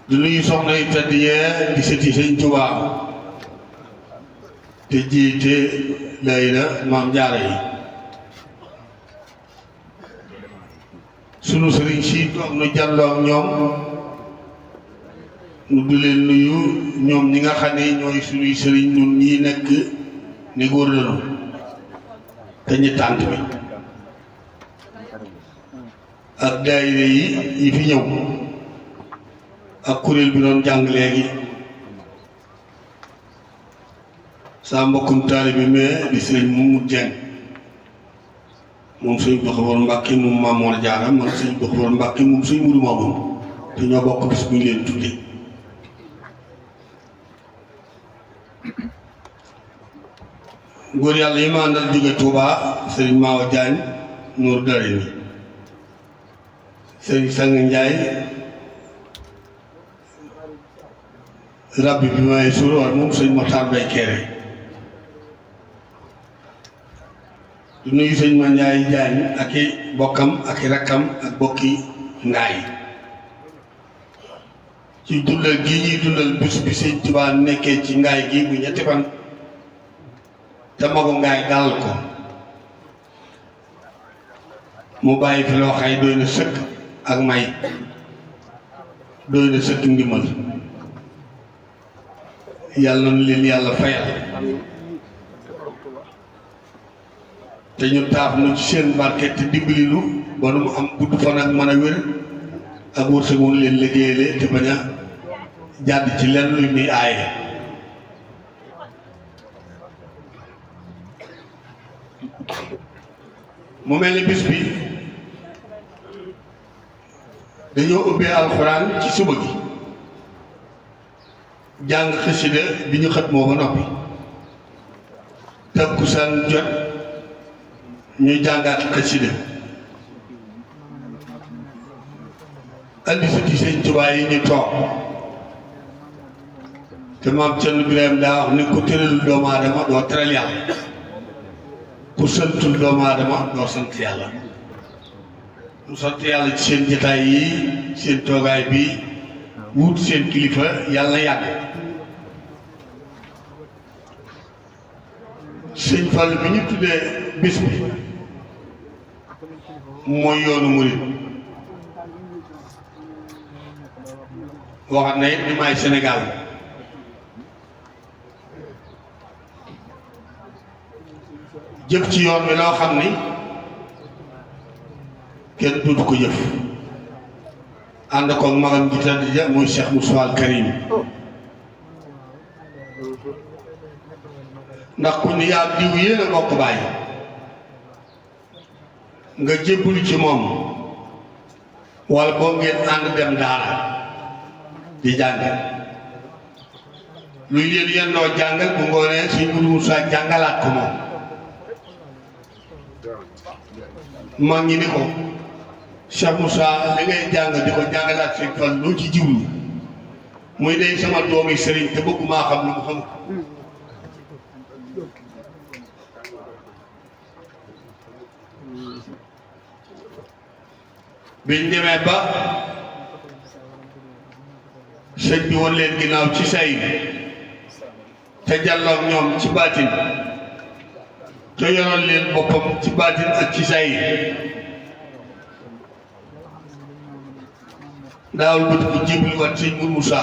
di nuyu soxna yi tedd yee di sëti Sëñ Tuubaa te jiite layla maam jaara yi sunu sëriñ si toog nu jàlloo ak ñoom nu di leen nuyu ñoom ñi nga xam ne ñooy sunuy sëriñ ñun ñii nekk ni góor lañu te ñu tànt bi ak daayira yi fi ñëw ak kuréel bi doon jàng léegi saa mbokkum taalibe bi mais di sëriñ Momu Jeng moom sëñ Baxawar Mbàkke moom Maam Mor Jaara man sëñ Baxawar Mbàkke moom sëñ Mudu Maamun te ñoo bokk bis bu ñu leen tuddee góor yàlla yi ma àndal jóge Tuubaa sëriñ Maawa Jaañ Nuur Daarayni sëriñ Sang Njaay rabbi bi may suróor moom sëñ Maxtaar Bay Kéré du nuyu sëñ Ma Njaay Jaañ ak i bokkam ak i rakkam ak bokki ngaay ci dundal gi ñuy dundal bis bi sëñ Tuubaa nekkee ci ngaay gi bu ñetti fan te magu ngaay dal ko mu bàyyi fi loo xay doy na sëkk ak may doy na sëkk ndimbal yàlla na leen yàlla fayal te ñu taaf nu ci seen barke te dimbali nu ba nu mu am gudd fan ak mën a wér ak wërsëg woon leen liggéeyale te bañ a jàdd ci lenn lu ñuy aaye mu mel ni bis bi dañoo ubbee alxuraan ci suba gi jàng xasida bi ñu xat moo ba noppi takkusaan jot ñu jàngaat xasida andi sëti Sëñ Tuubaa yi ñu toog te maam Cerno Birahim daa wax ni ku tëralul doomu aadama doo teral yàlla ku santul doomu aadama doo sant yàlla mu sant yàlla ci seen jataay yi seen toogaay bi wut seen kilifa yàlla yàgg sëñ Fall bi ñu tuddee bis bi mooy yoonu murit waxat na it ni maay Sénégal jëf ci yoon wi loo xam ni kenn duutu ko jëf ànd koog magam ji tedd ja muy Cheikh Moussa Al Karim ndax ku ni yaa diw yéen a bokk bàyyi nga jébbalu ci moom wala boo ngeen ànd dem daara di jàng luy leen yendoo jàngal bu ngoonee si Mourou Moussa jàngalaat ko moom mag ñi ni ko Cheikh Moussa li ngay jàng di ko jàngalaat seen fan loo ci jiwlu muy day sama doomi sëriñ te bëgg maa xam lu mu xam biñ demee ba sëñ bi woon leen ginnaaw ci say te jàlloog ñoom ci baatin te yoroon leen boppam ci baatin ak ci say daawul bët ko jébli wat sëñ Mourou Moussa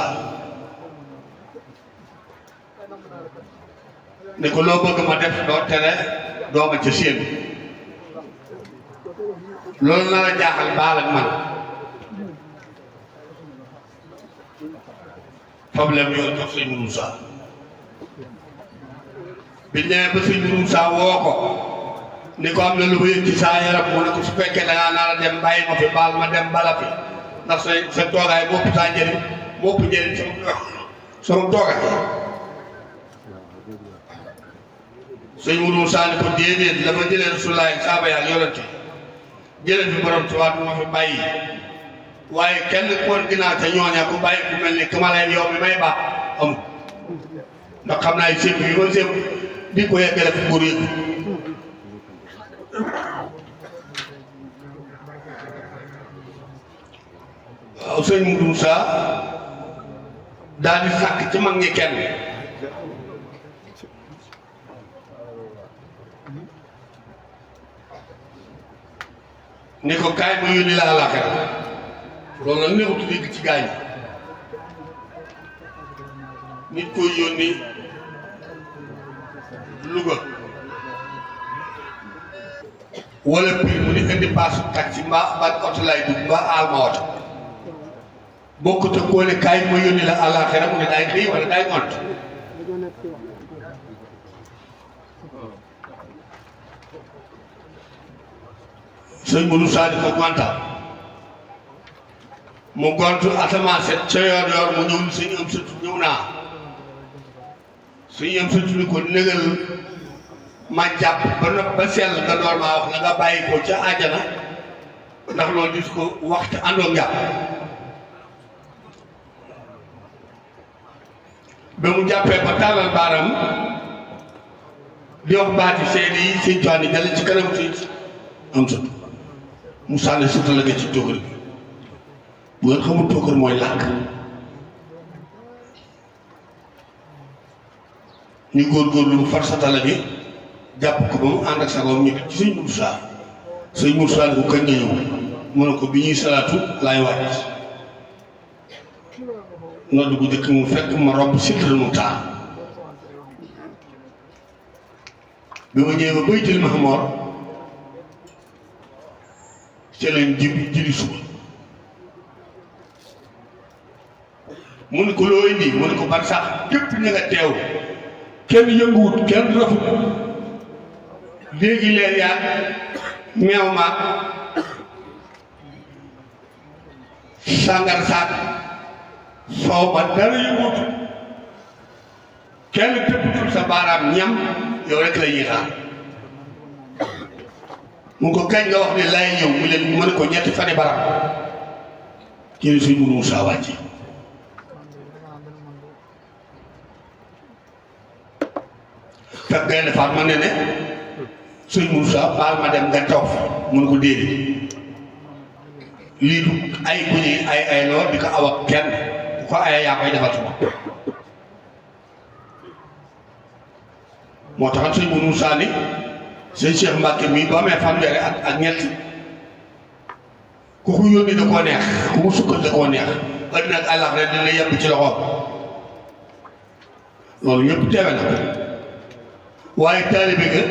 ne ko loo bëgg ma def doo tere doo ma ca séen loolu na la jaaxal baal ak man problème yooyu jox sëñ Mourou Moussa biñ demee ba sëñ Mourou Moussa woo ko ni ko am na lu ma yëg ci saa yaram mu ne ko su fekkee dangaa nar a dem bàyyi ma fi baal ma dem bala fi ndax sa toogaay moo ëpp saa njëriñ moo ëpp njëriñ sama toogaay sëñ Mourou Moussa ni ko déedéet la ma jëlee Rasulullaah saaba yaa yonente jëlee fi borom tubaab moo fi bàyyi waaye kenn ku woon ginnaaw te ñooña ku bàyyi ku mel ni ku ma leen yow mi may baax amul ndax xam naa sépp yi ma sépp di ko yeggale fi góor yëg waaw sëñ Mourou Moussa daal di sàkk ci mag ñi kenn ni ko kaay ma yónni la àllaaxira loolu nag neexutu dégg ci gaañ nit koy yónni Louga wala pire mu ni indi paasu taxi mbaa ban oto lay dugg mbaa aal ma oto bokkut ak koo ne kaay ma yónni la àllaaxira mu ne daay xëy wala daay ngont sëñ Modou Sadi ko gonta mu gontu asamaan set ca yoor mu ñëw ni sëñ am sëtu ñëw naa sëñ am sëtu ni ko négal ma jàpp ba nopp ba sell nga door maa wax na nga bàyyi ko ca àjjana ndax loolu dis ko waxtu àndoo njàpp ba mu jàppee ba tàllal baaram di wax baati seede yi sëñ Tuubaa jàll ci kanam sëñ am sëtu mu sànni si la nga ci tóokër bi bu ngeen xamul tóokër mooy làkk ñu góorgóorlu mu far satala bi jàpp ko ba mu ànd ak sagoom ñu ci sëñ Moussa sëñ Moussa ko kañ nga ñëw mu ne ko bi ñuy salaatu laay wàcc nodd bu njëkk mu fekk ma romb Sidra Muxtaar bi ma ñëwee ba Baytul Mahmour ci leen jili suba mu ne ko loo indi mu ne ko ban sax képp ña nga teew kenn yënguwut kenn rafut léegi leen yaag meew maag sàngar saak soow ba dara yënguwut kenn tëppatul sa baaraam ñam yow rek la ñuy xaar mu ko kañ nga wax ne lay ñëw mu leen mën ko ñetti fani barab ci ne suñ mënu Moussa wàcc fekk gaynde faat ma ne suñ Moussa baal ma dem nga toog fa mun ko déedéet lii du ay bu ñuy ay lool di ko aw ak kenn bu ko ay yaa koy defal suma moo taxan suñ mënu Moussa ni sëñ Cheikh Mbacke mii boo amee fanweeri ak ñett ku ko yónni da koo neex ku mu sukkal da koo neex àddina ak àllax rek dina yemb ci loxoom loolu ñëpp teewe na ko waaye taalibe ga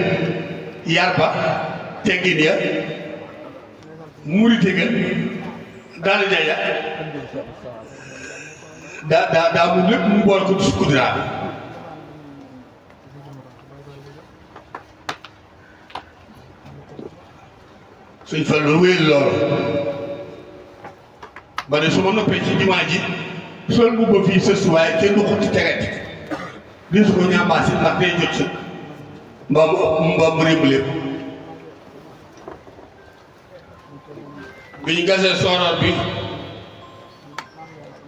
yar ba teggin ya murite ga daal jaya daa mu lépp mu boole ko sukkudiraat suñ fa loolu wéyal loolu ba ne su ma noppee ci jumaa ji sol mu ba fii sës waaye kenn du xutti tegati di su ko ñambaasi ndax day jot sa mbaam rémb lépp bi ñu gasee sooroor bi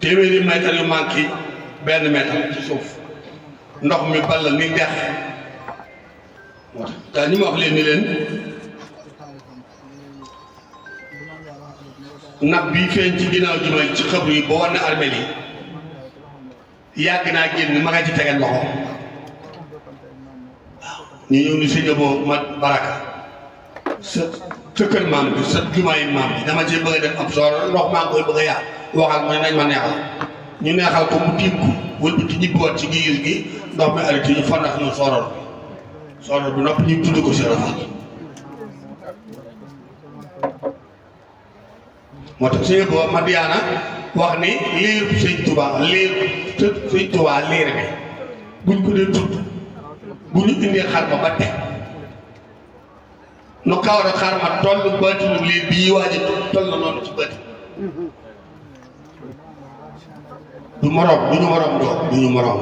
téeméeri mètre yu manqué benn mètre ci suuf ndox mi ball ni dex moo tax daa ñu ma wax leen ni leen nag bi feeñ ci ginnaaw ji may ci xëbru yi ba war na armeel yi yàgg naa génn ma nga ci tegal loxo waaw ñu ñëw ni sëñ boo ma baraka sa kër maam bi sa jumaa yi maam bi dama ci bëgg a def ab soor ndox maa ngi koy bëgg a yàq waxal mooy nañ ma neexal ñu neexal ko mu tiim ko wëlbati ñibbiwaat ci giir gi ndox mi arrêté ñu fandax ñu sooroor bi noppi ñu tudd ko si rafaat moo tax sëñ boo Madiana wax ni liir sëñ Tuubaa liir sëñ Tuubaa liir bi buñ ko dee tudd bu ñu indee xar ma ba teg nu kawar a xar ma toll baatinu liir bi ñuy waaj a toll na noonu ci baati du moroom du ñu moroom doo du ñu moroom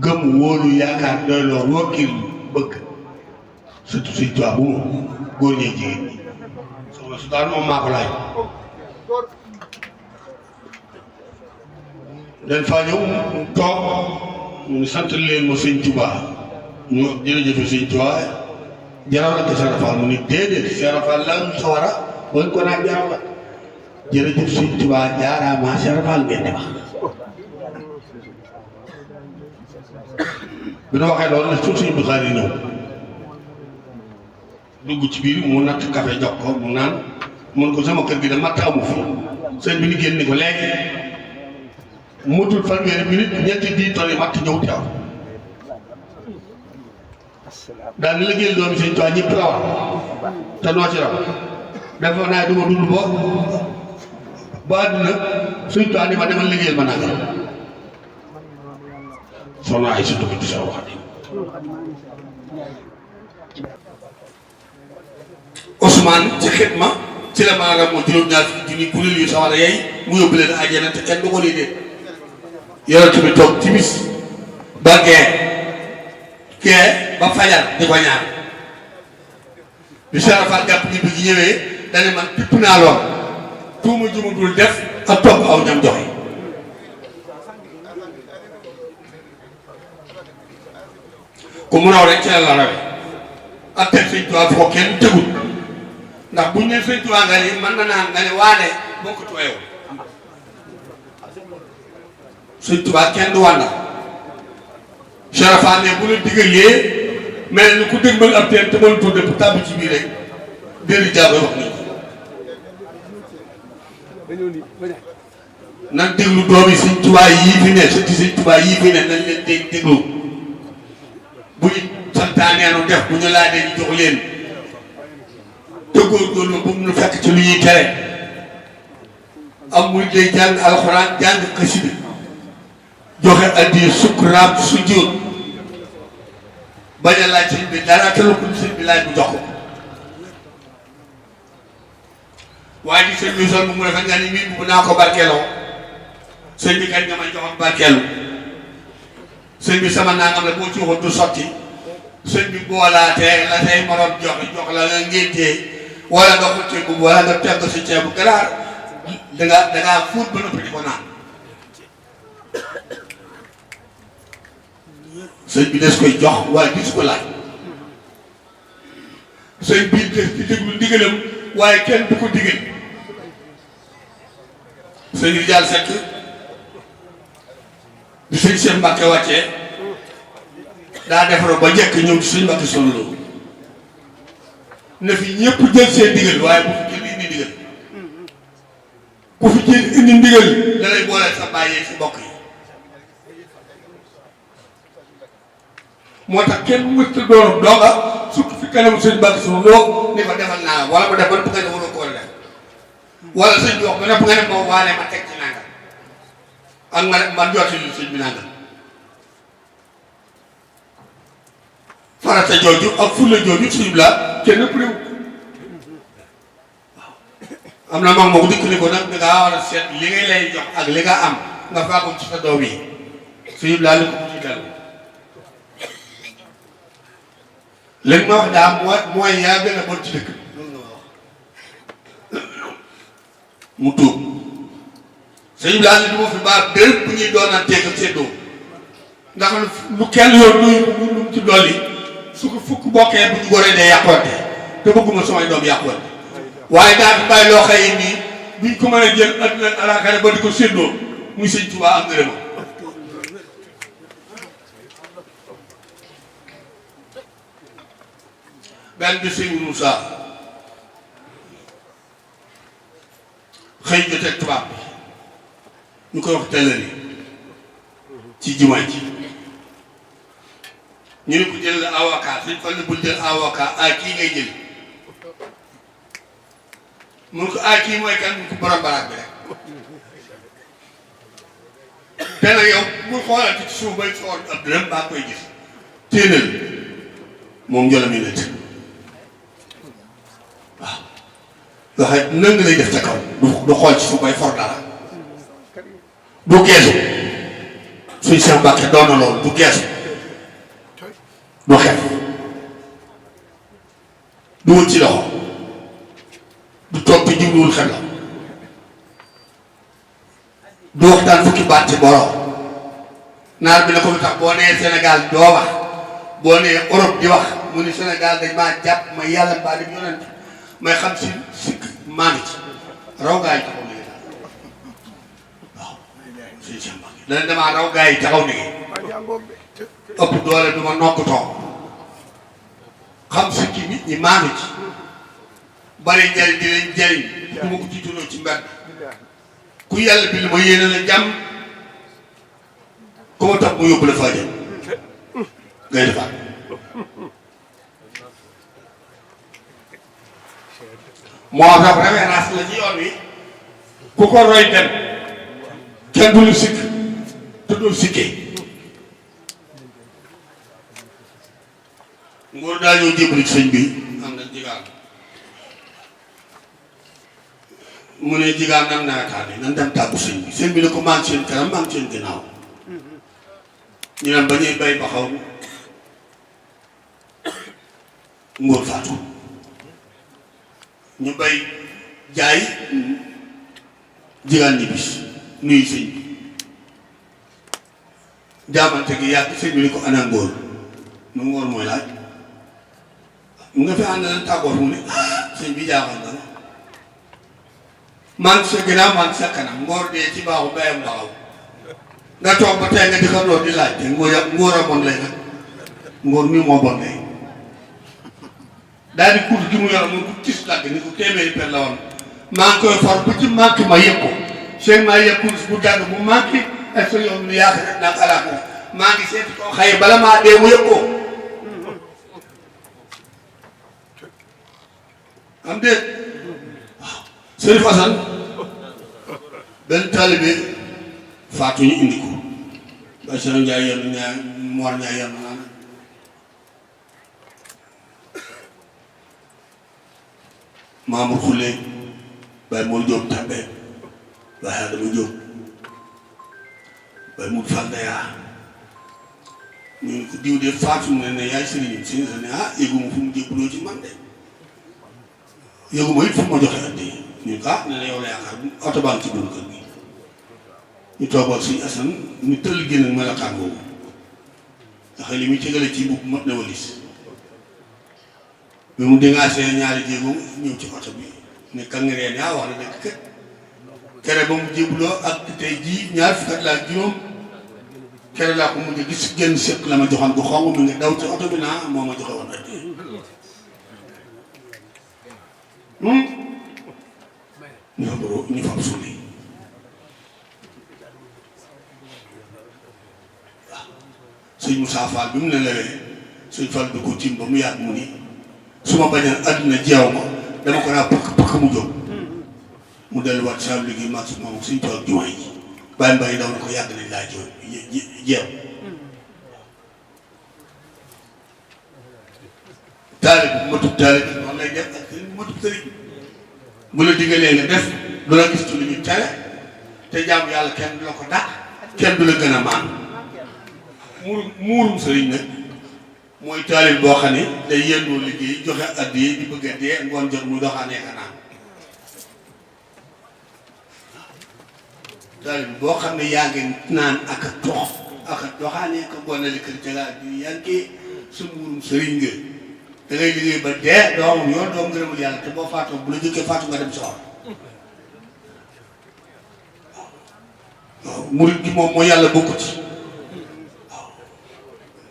gëm wóolu yaakaar doyloo wakkil bëgg surtout sëñ Tuubaa bu mu góor ñee jigéen ñi soxna su daal moom maa ko laaj dañ faa ñëw toog ñu sant leen ma sëñ Tuubaa ñu jërëjëfe sëñ Tuubaa jaral la ko Cheikh Rafal mu ni déedéet Cheikh Rafal la ñu sawara wañ ko naan jaral la jërëjëf sëñ Tuubaa jaaraama Cheikh Rafal ngeen di wax bi nu waxee loolu la suuf suñu Buxaari ñëw dugg ci biir mu natt café jox ko mu naan mun ko sama kër gi de matt amu fi sëñ bi ni génn ni ko léegi mutul fanweeri minute ñetti 10 tonnes yi matt ñëw teew daal di liggéeyal doomi sëñ Tuubaa ñëpp la war te noo ci raw dafa naa duma dund ba àdduna sëñ Tuubaa ni ma demal liggéeyal ma naa nga soxna ay surtout bi di sa wax Ousmane ci xitma ci la maanaam moo juróom-ñaar fukki junni kuréel yu sawara yey mu yóbbu leen àjjana te kenn du ko lii de yonent bi toog timis ba gee ba fajar di ko ñaan bi Sharafal jàpp ñi bi gi ñëwee dane man pipp naa lool tuuma ju ma dul def ak topp aw ñam joxe ku mu raw rek ci la rawe ak teg sëñ Tuubaa fu ko kenn tegul ndax buñ ne sëñ Tuubaa nga ni mën na naan nga ne waane boo ko tooyoo sëñ Tuubaa kenn du wànna Sharafal ne bu la diggalee mel ni ku dégmal ab teen te mën tuuti pour tàbbi ci biir rek déedéet jaago wax nañ ko nan déglu doomi sëñ Tuubaa yii fi ne sëti sëñ Tuubaa yii fi ne nañ leen déglu bu ñu santaaneenu def bu ñu laajee ñu jox leen te góorgóorlu bu mu fekk ci lu ñuy tere am muy day jàng alxuraan jàng xasida joxe addiya sukkuraam sujjóot bañ a laaj sëñ bi dara te lu ko sëñ bi laaj bu jox ko waaye di sëñ bi sol bu mu rafet nga ni mii bu naa ko barkeeloo sëñ bi kañ nga may joxoon barkeelu sëñ bi sama nangam la boo ci waxoon du sotti sëñ bi boolaatee la say morom jox la nga ngéntee wala nga xutti bu wala nga teg si ceebu ganaar dangaa fuut ba noppi di ko naan sëñ bi des koy jox waaye gis ko laaj sëñ bi des di déglu ndigalam waaye kenn du ko digal sëñ bi jàll sekk bi sëñ Cheikh Mbacke wàccee daa defaroo ba njëkk ñëw ci sëñ Mbacke Soxna Lo na fi ñëpp jël seen ndigal waaye bu fi jël indi ndigal ku fi jël indi ndigal da lay boole sa bàyyee si mbokk yi moo tax kenn mësta doon dooga surtout fi kanamu sëñ Mbacke Soxna Lo ni ko defal naa wala mu defal bu nga ne wala ko war a def wala sëñ bi wax ba ne bu nga ne moom waane ma teg ci nanga ak man jotti li sëñ bi nanga farata jooju ak fulla jooju sëñ bi la kenn ëpp réew waaw am na mag moo ko dikk ni ko nag dangaa war a seet li ngay lay jox ak li nga am nga faago ci sa doom yi sëñ bi laa li ko ci dal léegi ma wax daa mooy yaa gën a bon ci dëkk mu tuub sëñ bi laa ne du ma fi baax béréb bu ñuy doonanteeg ak seddoo ndax lu kenn yoon lu mu ci dolli su ko fukk bokkee bu ñu goree dee yàqoonte te bëgguma samay doom yàqoonte waaye daa fi bàyyi loo xëy nii duñ ko mën a jël adduna alaakare ba di ko seddoo muy sëñ Tuubaa am ngërëma benn bi sëñ Moussa xëy joteeg tubaab bi ñu koy wax tëllëri ci jumaa ji ñu ne ko jël avocat suñ fan bul jël avocat kii ngay jël mun ko kii mooy kan mun ko borom baraag bi rek te nag yow bul xoolal ci suuf bay xool ab dërëm baa koy gis téenal moom njolam yi nit waaw nga xam nëng lay def ca kaw du xool ci suuf bay for dara du geesu suñ Cheikh Mbacke doon na loolu du geesu du xef du wut ci loxo du toog ci jubluwul xel la du waxtaan fukki baat ci borom naar bi ne ko lu tax boo nee Sénégal doo wax boo nee Europe di wax mu ni Sénégal dañ maa jàpp ma yàlla mbaa dem yonent may xam si sikk maani ci raw gaa yi taxaw ni waaw suñu Cheikh Mbacke dana damaa raw gaa yi taxaw ni ëpp doole du ma nokkutoo xam sikki nit ñi maanu ci bari njariñ di leen jariñ du ma ko tiitaloo ci mbedd ku yàlla bi li ma yéene la jàmm ku ma topp mu yóbbu la faa jëm ngay defaat moo tax référence la ci yoon wi ku ko roy dem kenn du lu sikk te doo sikkee ngóor daa ñëw jébbalu ci sëñ bi am na jigaan mu ne jigaan nan nawetaane nan dem tàggu sëñ bi sëñ bi ne ko maa ngi seen kanam maa ngi seen ginnaaw ñu naan ba ñuy bay ba xaw ngóor faatu ñu bay jaay jigaan ñi bis nuyu sëñ bi jaamante gi yàgg sëñ bi ni ko ana ngóor nu ngóor mooy laaj mu nga fi ànd na tàggoor mu ne sëñ bi jaaxal na man sa ginnaaw man sa kanam ngóor dee ci baaxu bayam baaxaw nga toog ba tey nga di xam loolu di laaj te ngóor a bon lay nag ngóor mi moo bon lay daal di kuut gi mu yor mu ko tis làgg ni ko téeméeri per la woon maa ngi koy for bu ci manqué ma yëg ko seen maa yëg kurus bu dagg bu manqué est ce que yow mi yaakaar rek naag alaaka maa ngi seeti koo xëy bala maa dee mu yëg ko am déet waaw Sëriñ Assane benn taalibe faatu ñu indi ko ba Sëriñ Njaay yenn ñaar Mor Njaay yenn naan Mamour Khoule Baye Mor Diop Tambe Baye Adama Diop Baye Mout Fall Daya ñu ko diw de faatu mu ne yaay sëriñ si ne ah yëguma fu mu jébbaloo ci man de yëguma it fu ma joxe addi ñu ko ne la yow la yaakaar oto baa ngi ci biir kër gi ñu toogoon suñu asan ñu tëll génn ak melokaan boobu ndax li muy cëgale ci mbubb mot na walis bi mu dégaasee ñaari jéego ñëw ci oto bi ne kangareen yaa wax na dëgg kër kere ba mu jébbaloo ak tey jii ñaar fukki at laa juróom kere laa ko mujj gis génn séq la ma joxoon bu xonq mi nga daw ci oto bi naa moo ma joxe woon rek ñu fab suuli waaw sëñ Moussa Fall bi mu ne lewee sëñ Fall bi ko tiim ba mu yàgg mu ni su ma bañoon àdduna jeew ma dama ko naa pëkk mu jóg mu delluwaat saa liggéey maag su moom suñ toog jumaa yi bàyyi mbay daw na ko yàgg nañ laa joo jeew taalib bu matub taalib noonu lay def ak sëriñ bu matub sëriñ bu la diggalee nga def du la gis ci lu ñu tere te jaamu yàlla kenn du la ko dàq kenn du la gën a maan muurum sëriñ nag mooy taalib boo xam ne day yendoo liggéey joxe addiya di bëgg a dee ngoon jot muy doxaanee ka naan taalib boo xam ne yaa ngi naan ak a tox ak a doxaanee ka gonali kër jagaat bi yaa ngi sa muurum sëriñ nga da ngay liggéey ba dee doo am yoon doo ngërëmul yàlla te boo faatoo bu la jëkkee faatu nga dem soxla waaw murit gi moom mooy yàlla bokku ci waaw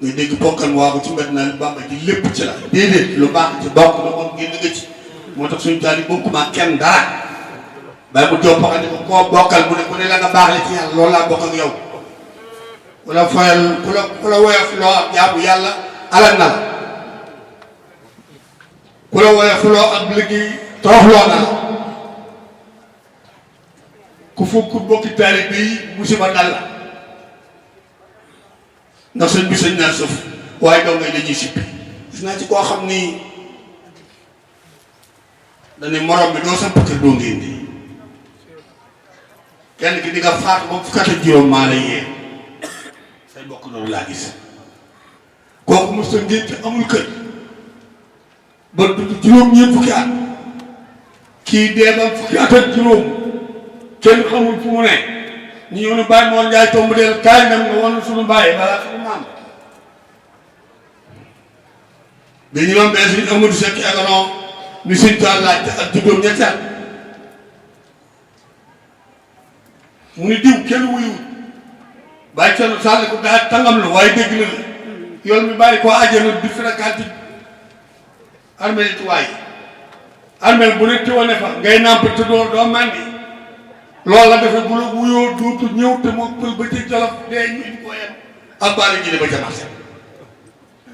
ngay dégg ponkal waa ko ci mbedd naa Bàmba ji lépp ci la déedéet lu baax ci bokk la moom génn nga ci moo tax suñu taal yi bokkuma kenn dara bàyyi mu jox paxandi ko koo bokkal mu ne ku ne la nga baax la ci yàlla loolu laa bokk ak yow ku la foyal ku la woyof loo ak jaamu yàlla alal na la ku la woyof loo ak liggéey toroxloo na la ku fukk bokki taalibe yi musiba dal la ndax sëñ bi sëñ naa sëf waaye doo ngay dañuy sippi gis naa ci koo xam ni dañuy morom bi doo samp kër doo ngeen di kenn ki di nga faatu ba fukki at ak juróom maa lay yee say bokk loolu laa gis kooku mos a ngénte amul kër ba dund juróom-ñeent fukki at kii dee ba fukki at ak juróom kenn xamul fu mu ne ñu ñëw ne Baye Mor Ndiaye tomb deel kaay ndam nga wan suñu bàyyi balaa suñu maam dañu doon bee suñu Amadou Seck Egalon ni suñ tool laajte ak juróom ñetti at mu ni diw kenn wuyu bàyyi kenn sànni ko daa tàngam la waaye dégg na la yoon mi bàyyi koo àjjana di fréquenté armée yi tuwaay armée bu ne teewane fa ngay nàmp te doo màndi loolu la dafa bu la wuyoo dootu ñëw te moo pël ba ci jolof dee ñu indi ko yem ak baari ji ba ca marché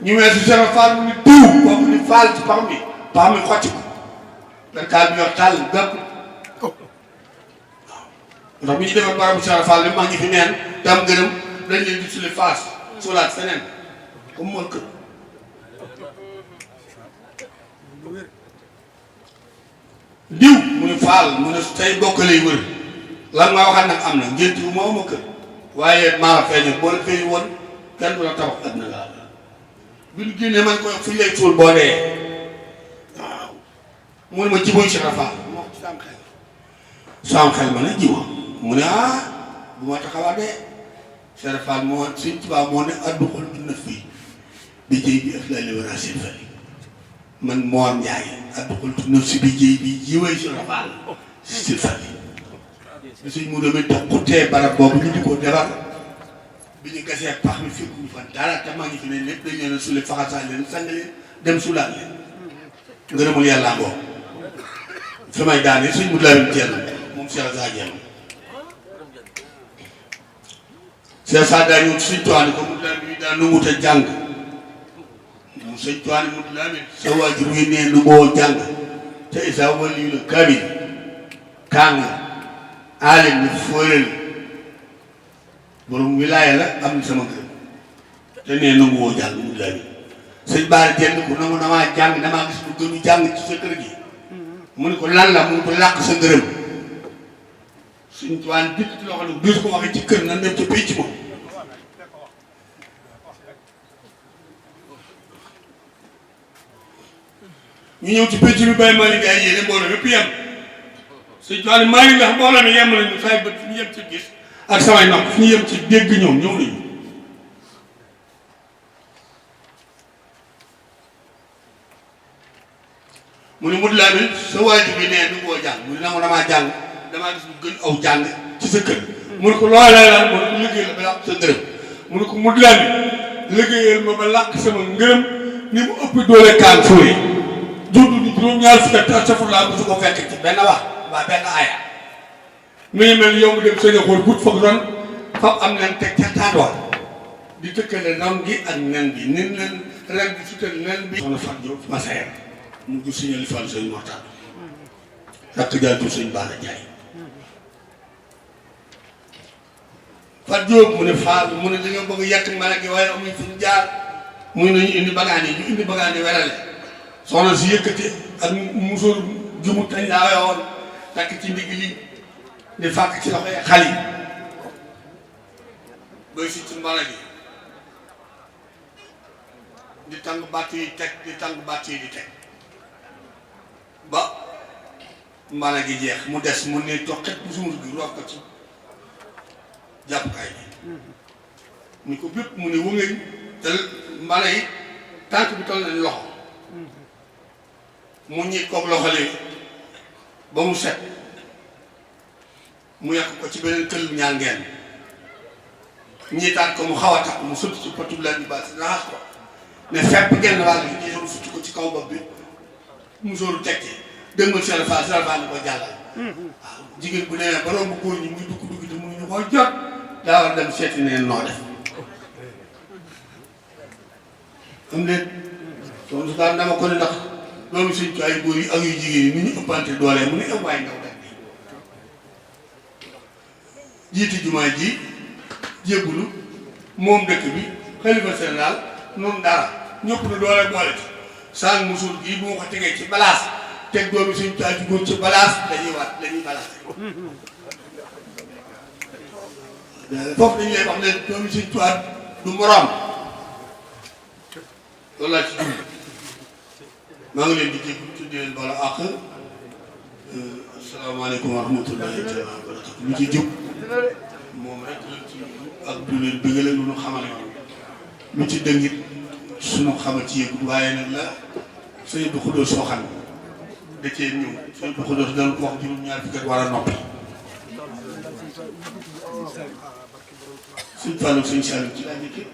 ñu weesu seen faal mu ni diw kooku ni faal ci pax mi xocc ko perkaal bi yor tàll gàpp waaw ndax mi ñu defar barabu seen faal bi maa ngi fi neen dam gërëm dañ leen di suli faas sulaat feneen comme mool kër diw mu ne faal mu ne tey bokk lay wër lan nga waxaat nag am na ngént bu ma ama kër waaye maa feeñal boo la feeñ woon kenn du la tabax àddina laa bi ñu génnee man koy fu ñu lay suul boo dee waaw mu ne ma jiboy si rafaal moo ci saam xel ma ne jiwa mu ne bu ma taxawaat dee Cheikh Fall moo Sëñ Tuubaa moo ne addu xol na fii bi jëy bi ak la li war a seen fali man Mor Ndiaye addu xol na si bi jëy bi jiwee Cheikh Fall seen fali bi suñ mu demee tax xuttee barab boobu ñu di ko defar bi ñu gasee pax mi fekkuñu fa dara te maa ngi fi ne lépp dañ leen a suli faxasaay leen sang leen dem sulaat leen ngërëmul yàlla ngoo fi may daane suñ mu laamin jenn moom Cheikh Sa Dieng Cheikh Sa daa ñëw suñ tuwaani ko mu laamin bi daa nangut a jàng mu suñ tuwaani mu laamin sa waajur wi nee nu boo jàng te isa wali la kaamil kàng aalim ni fóoreel borom wilaaya la am na sama kër te nee nangu woo jàng mu laamin sëñ Baara jenn ko nangu damaa jàng damaa gis lu gënu jàng ci sa kër gi mu ne ko lan la mu ne ko làq sa ngërëm suñ tuwaan dikk ci loxo nag biir ko waxee ci kër nan dem ca pénc ma ñu ñëw ci pénc bi bàyyi maa ngi ay yéene mbooloo yëpp yem suñ tuwaan maa ngi ndax mbooloo mi yem nañu saay bët fi ñu yem ci gis ak samay nopp fi ñu yem ci dégg ñoom ñëw nañu mu ne mut laa bi sa waajur bi nee du boo jàng mu ne nangu damaa jàng damaa gis lu gën aw jàng ci sa kër mu ne ko loolee la mu ne ko liggéey la ba làq sa ngërëm mu ne ko mut laa bi liggéeyal ma ba làq sama ngërëm ni mu ëpp doole kaan fóoyi juddu di juróom-ñaar fukki at safurlaa bu su ko fekk ci benn wax waa benn aaya mi ngi mel yow mu dem seen xool but foog ron fab am nen teg ca taatwal di tëkkale ron gi ak nen bi nin leen ren bi sutal nen bi soxna Fatou Diop ma sayer mu ngi signalé Fall sëñ Mortal rakk jaatu sëñ Bara Ndiaye Fatou Diop mu ne Fall mu ne dañoo bëgg yàq mala gi waaye amuñ fu ñu jaar muy nañu indi bagaan yi ñu indi bagaan yi werale soxna si yëkkati ak musóor jumu tañ laa woon takk ci ndigg li di fàkk ci loxo yi xal yi bay si ci mbala gi di tàng bàtt yi teg di tàng bàtt yi di teg ba mbana gi jeex mu des mu ne toqet bu sumur gi roof ko ci jàppukaay bi ni ko bépp mu ne wëngëñ te mbana yi tànk bi toll nañ loxo mu ñiit kook loxo léegi ba mu set mu yàq ko ci beneen kël ñaar ngeen ñiitaat ko mu xaw a tax mu sotti ci potu la bi baas raxas ko ne fepp genn wàll gi ci sotti ko ci kaw bopp bi musóoru teg ci dégg nga Cheikh Fall Cheikh Fall ni ko jàllal waaw jigéen bu demee ba romb góor ñi muy dugg te mënuñu koo jot daa war dem seeti neen noo def am leen son su kaan dama ko ne ndax doomu sëñ ci ay góor yi ak yu jigéen yi ni ñu ëppante doole mu ne ëpp waay ndaw def jiiti jumaa ji jéggulu moom dëkk bi xalifa général noonu dara ñëpp na doole boole ci saan musul gii bu ma ko tegee ci balaas teg doomi suñ taaju góor ci balaas dañuy waat dañuy balaas foofu dañu lay wax ne doomi suñ tuwaat du moroom loolu laa ci jum maa ngi leen di jégg tuddi leen bala àq asalaamaaleykum wa rahmatullahi taala wa barakatu lu ci jub moom rek lañ ci ak du leen bëggale lu ñu xamale lu ci dëngit suñu xama ci yëgut waaye nag la sëñ bu xudóos soo xam da cee ñëw sëñ bu xudóos dana ko wax juróom-ñaar fukki at war a noppi sëñ Fallou sëñ Saliou ci laa njëkkee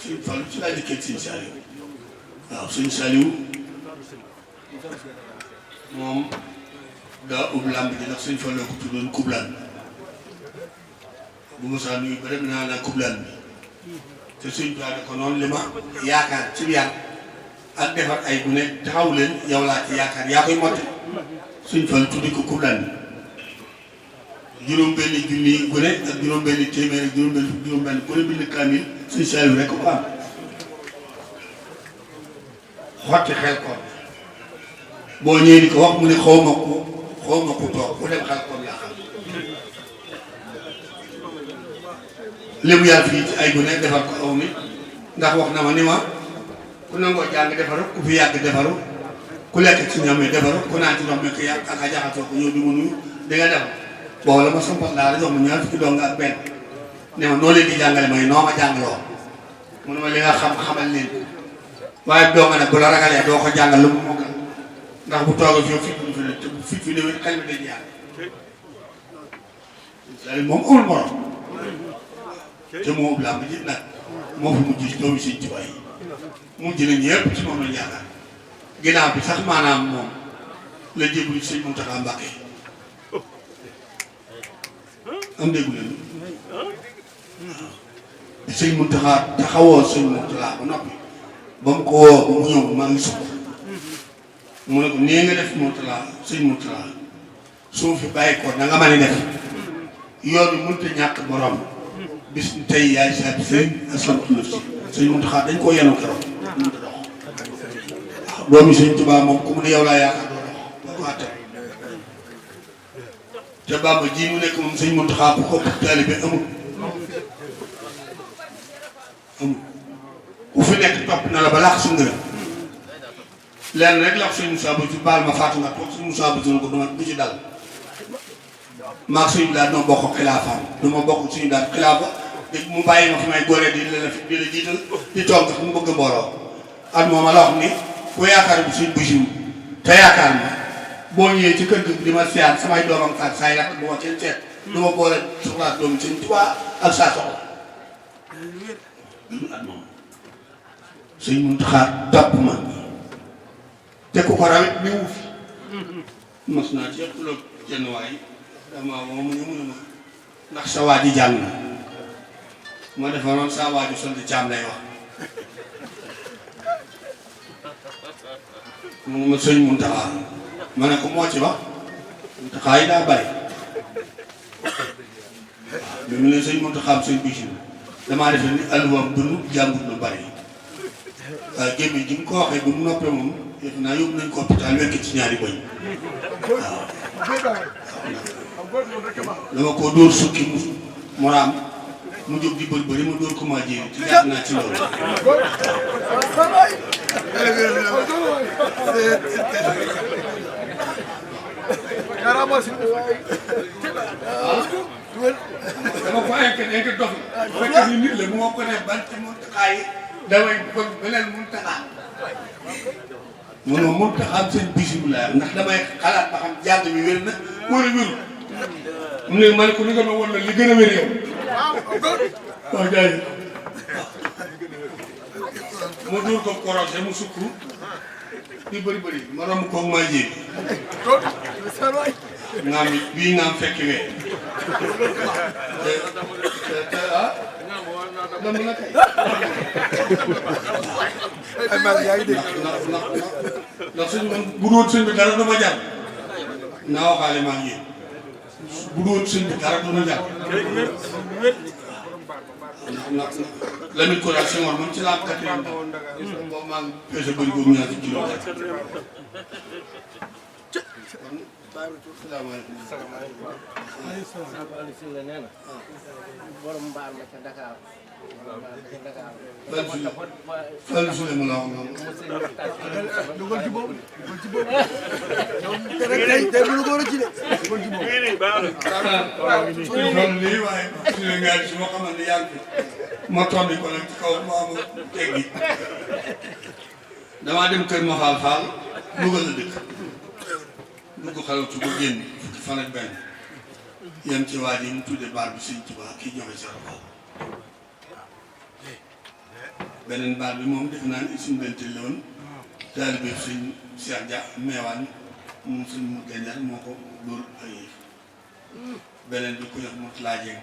suñ Fallu ci laa jëkkee suñ Saliou waaw suñ Saliou moom daa ub làmb ji ndax suñ Fallu ko tuddoon kublaan bu Moussa nuyu ba dem naa kublaan bi te suñ tubaab ko noonu li ma yaakaar ci yar ak defar ay gune taxaw leen yow laa ci yaakaar yaa koy motte suñ Fallu tuddi ko kublaan bi juróom-benni junni gune ak juróom-benni téeméer ak juróom-benn gune bind kaamil suñ Saliou rek ko am xotti xel ko boo ñëwee di ko wax mu ne xaw ma ko toog ku dem xel koom yaa xam lébu yàlla fii ci ay gune defar ko aw mi ndax wax na ma ni ma ku nangoo jàng defaru ku fi yàgg defaru ku lekk ci ñoom yi defaru ku naan ci ndox mi ko yàq ak a jaxasoo ko ñëw di mu nuyu di nga def boobu la ma sampat laa jox ma ñaar fukki dong ak benn ne ma noo leen di jàngale may noo ma jàngaloo mu ne ma li nga xam xamal leen waaye doo nga ne bu la ragalee doo ko jàngal lu mu mokkal ndax bu toogee fii fit bu fi ne te bu fit fi newee xel mi dañ yàgg c'est-à-dire moom amul morom te moo ëpp làmb ji nag moo fi mujj doomi Sëñ Tuubaa yi mujj na ñëpp ci moom lañ yaakaar ginnaaw bi sax maanaam moom la jébbalu Sëñ Muntaxa Mbàkke am déggu leen Sëñ Muntaxa taxawoo Sëñ Muntaxa ba noppi ba mu ko woo ba mu ñëw maa ngi sukk mu ne ko nii nga def Muntaxa Sëñ Muntaxa su fi bàyyi ko na nga mën a def yoon bi mënut a ñàkk borom bis tey yaay saa bi sëñ aslamtu nafsi Sëñ Muntaxa dañ koo yenu keroog mënut a dox waaw doomi Sëñ Tuubaa moom ku mu ne yow laa yaakaar doo dox doo ko àtte te Bàmba ji mu nekk moom Sëñ Muntaxa bu ko taalibe amul ku fi nekk topp na la ba laax su ngërëm lenn rek la wax Sëñ Moussa Ba ci baal ma faatu nga toog Sëñ Moussa Ba ko duma du ci dal maag suñu daal duma bokk xilaafaam duma bokk suñu daal xilaafa mu bàyyi ma fi may góoree di la jiital di toog nga mu bëgg mbooloo at moom la wax ni ku yaakaar bi suñ busiw te yaakaar ma boo ñëwee ci kër gi di ma siyaan samay doomam kaat saa yi rafet bu ma seen seet du ma boole soxlaa doomu Sëñ Tuubaa ak saa soxla at moom Sëñ Muntaxa topp ma te ku ko rawit ni wu fi mos naa ci yëpp loolu jenn waay dama moom mu ñu mun a ma ndax sa waa ji jàng na ma defa noonu sa waa ji sant caam lay wax mu ne ma Sëñ Muntaxa ma ne ko moo ci wax Muntaxa yi daa bari waaw bi mu ne Sëñ Muntaxa am sëñ Bichir damaa defe ni alluwaam dund jàngut lu bari waaye gémmiñ ji mu ko waxee bu mu noppee moom def naa yóbbu nañ ko hôpital wekk ci ñaari bëñ waaw dama ko dóor sukki mu raam mu jóg di bëri ma dóor ko maa jéem te yàgg naa ci loolu dama ko inquiété dof la bu fekkee ni nit la bu ma ko ne ban ci Muntaxa yi damay ko beneen Muntaxa mun ma Muntaxa Sëñ Bichir laa ndax damay xalaat ba xam jàng bi wér na wala wéru mu ne ma ne ko li nga ma wan la li gën a wér yow waaw jaay ma dóor ko korosé mu sukk di bëri ma romb koog maa jéem ngaam bii ngaam fekk wee te ah dama la kay ndax sëñ man bu doon sëñ bi dara du ma jàpp naa waxaale maa ngi yéen bu doon sëñ bi dara du ma jàpp ndax Lamine Koura Senghor man ci laa am 4 ans boobu maa ngi peese bëri boobu ñaar ci kilo salaamaaleykum. Aliou Sylla nee na. borom mbaar ma ca Dakar. Aliou Sylla ma la wax noonu. dugal ci boobu dugal ci boobu. tey mënu ko rëcc de. dugal ci boobu. loolu lii waaye suñu ngaari su ma xamal ne yaa ngi ma tondi ko nag ci kaw ma am teggi damaa dem kër ma faal dugal la dëkk dugg xalaat su ko génn fukki fan ak benn yem ci waa ji mu tudde baar bi Sëñ Tuubaa kii joxe sa roxo beneen baar bi moom def naa ne suñu bente la woon taalibe Sëñ Cheikh Dia meewaan moom suñ mu genjar moo ko dóor ay yëf beneen bi ku yox mot laa jeng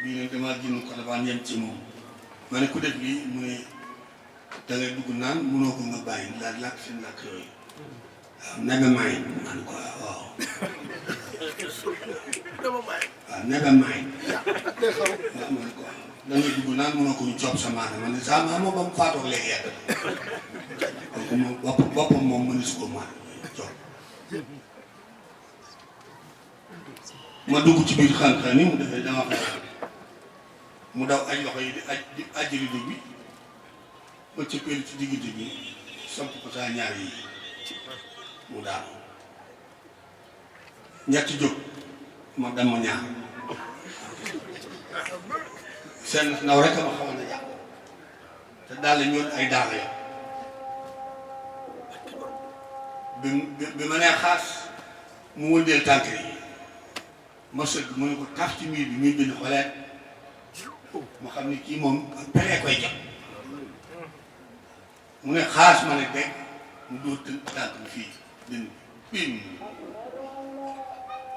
bii nag damaa génn ko dafa yem ci moom ma ne ku def lii mu ne dangay dugg naan mënoo ko nga bàyyi laa làkk seen làkk yooyu waaw never mind ma ne ko waaw waaw never mind waaw ma ne ko dangay dugg naan mënoo ko ñu coob sa maana ma ne sa maama ba mu faatoo léegi yàgg donc moom boppam moom mënu si ko maan coob ma dugg ci biir xànqan ni mu defee dama fa mu daw aj loxo yi di aj rido bi ba cëppeel ci diggante bi samp ko saa ñaar yi mu daanu ñetti jóg ma dem ma ñaar seen naw rek ma xamal na jàpp te daal ñoon ay daala yo bi ma nee xaas mu wëndeel tànk yi ma sëgg mu ne ko taf ci miir bi miir bi ni xoleet ma xam ne kii moom pexe koy jàpp mu ne xaas ma ne dégg mu dóor tànk bi fii dënn bi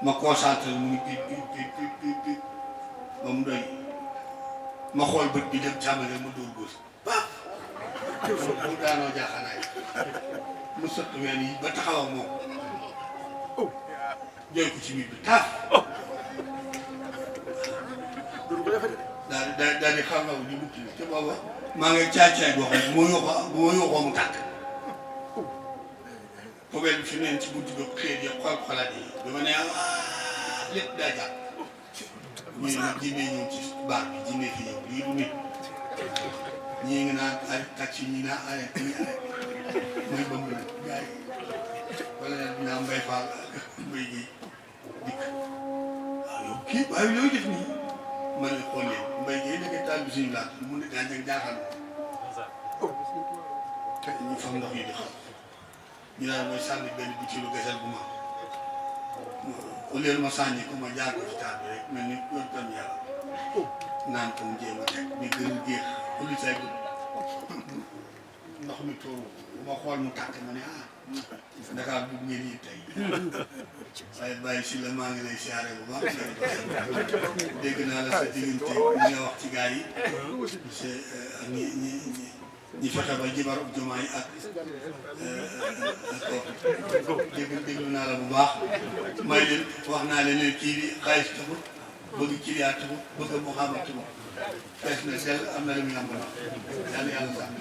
ma concentré mu ngi pip ba mu doy ma xool bët bi dem càmmale ma dóor góos baax mu daanoo jaaxanaay mu sëtt ween yi ba taxaw ak moom jooy ko ci biir bi taaf daal di xam nga di bukki te booba maa ngi caay-caay boo xam ne bu ma yóoxoo mu tàkk poubelle bi fi neen ci buntu bi xëy yi xool xalaat yi dama ne lépp daa jàpp ñii nag jinne ñëw ci baar bi jinne fi ñëw lii du nit ñii ngi naan arrêté taxi ñii naan arrêté ñii arrêté mooy bëmb nag gars yi wala nag dinaa mbay faal mbay gi dikk waaw yow kii waaye yooyu def nii ma ne xool leen mbay gi nekk taal bi suñu laat mu ne gàncax jaaxal te ñu fam ndox yi di xam ñu naan mooy sànni benn bi ci lu gasal bu ma au lieu ma sànni ko ma jaar ko ci taal bi rek mel ni yor tam yàlla naan ko mu jéem a teg bi gën a géex uli say gën ndox mi tuuru ma xool mu tàkk ma ne Dakar dugg ngeen yi tey waaye bàyyi si la maa ngi lay siyaare bu baax dégg naa la sa diggante li nga wax ci gars yi ak ñi fexe ba jibar jumaa yi ak déglu naa la bu baax may leen wax naa leen ne kii bi xaalis taxul bëgg kiliyaa taxul bëgg Muhammad taxul fees na del am na lu muy am ba yàlla yàlla sax